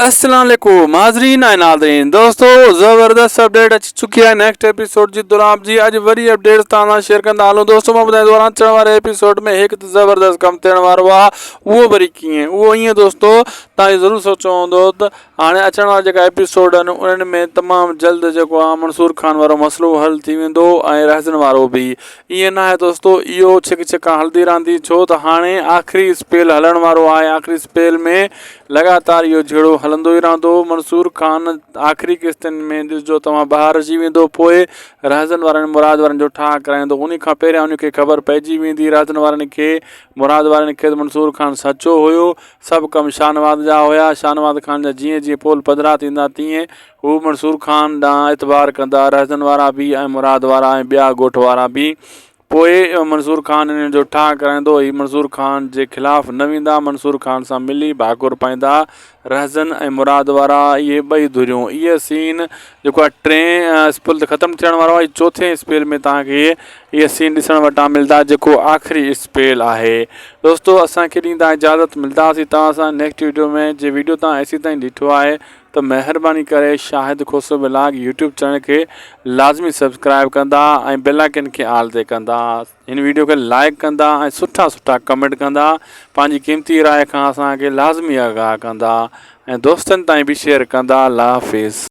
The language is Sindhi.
السلام عليڪم حاضرين ۽ ناظرين دوستو زبردست اپڊيٽ اچي چڪي آهي نيڪسٽ ايپيسوڊ جي دوران جي اڄ وري اپڊيٽس توهان سان شيئر ڪندا هلون دوستو مان ٻڌائيندو هلان اچڻ واري ايپيسوڊ ۾ هڪ ته زبردست ڪم ٿيڻ وارو آهي اهو وري ڪيئن اهو ائين دوستو توهان ضرور سوچيو هوندو ته هاڻي اچڻ وارا جيڪا ايپيسوڊ آهن انهن ۾ تمام جلد جيڪو آهي منصور خان وارو مسئلو حل ٿي ويندو ۽ رهزن وارو به ائين ناهي دوستو اهو ڇڪ ڇڪان هلندي رهندي ڇو ته هاڻي آخري اسپيل هلڻ وارو آهي آخري اسپيل ۾ لڳاتار اهو جهيڙو هلندو ئي رهندو منصور خان آخري قسطن ۾ ڏسجو توهان ٻاهر اچي ويندو پوء رهزن وارن مراد وارن جو ٺاهه ڪرائيندو ان کان پهريان ان کي خبر پئجي ويندي رهزن وارن کي مراد وارن کي منصور خان سچو هيو سڀ ڪم شاهنواز جا هيا شاهنواز خان جا جيئن جيئن پول پڌرا ٿيندا تيئن هو منصور خان ڏانهن اعتبار ڪندا، رهزن وارا به ۽ مراد وارا ۽ ٻيا ڳوٺ وارا به. پوء منصور خان انهن جو ٺاهه ڪرائيندو. هي منصور خان جي خلاف نه ويندا، منصور خان سان ملي ڀاڪر پائيندا. رهزن ۽ مراد وارا اهي ٻئي ڌريون. اهي سين جيڪو آهي ٽئين اسپيل ته ختم ٿيڻ وارو آهي، چوٿين اسپيل ۾ توهان کي اهي سين ڏسڻ وٽان ملدا جيڪو آخري اسپيل آهي. دوستو اسان کي ڏيندا اجازت ملداسين توهان سان نيڪسٽ وڊيو ۾ جي وڊيو توهان ايسيتائين ڏٺو آهي ته مهرباني ڪري Shahid Khoso vlog YouTube channel کي لازمي سبسڪرائب ڪندا ۽ بيل آئيڪن کي آل تي ڪندا هن ويڊيو کي لائڪ ڪندا ۽ سٺا سٺا ڪمينٽ ڪندا پنهنجي قيمتي راء کان اسان کي لازمي آگاهه ڪندا ۽ دوستن تائين به شيئر ڪندا الله حافظ.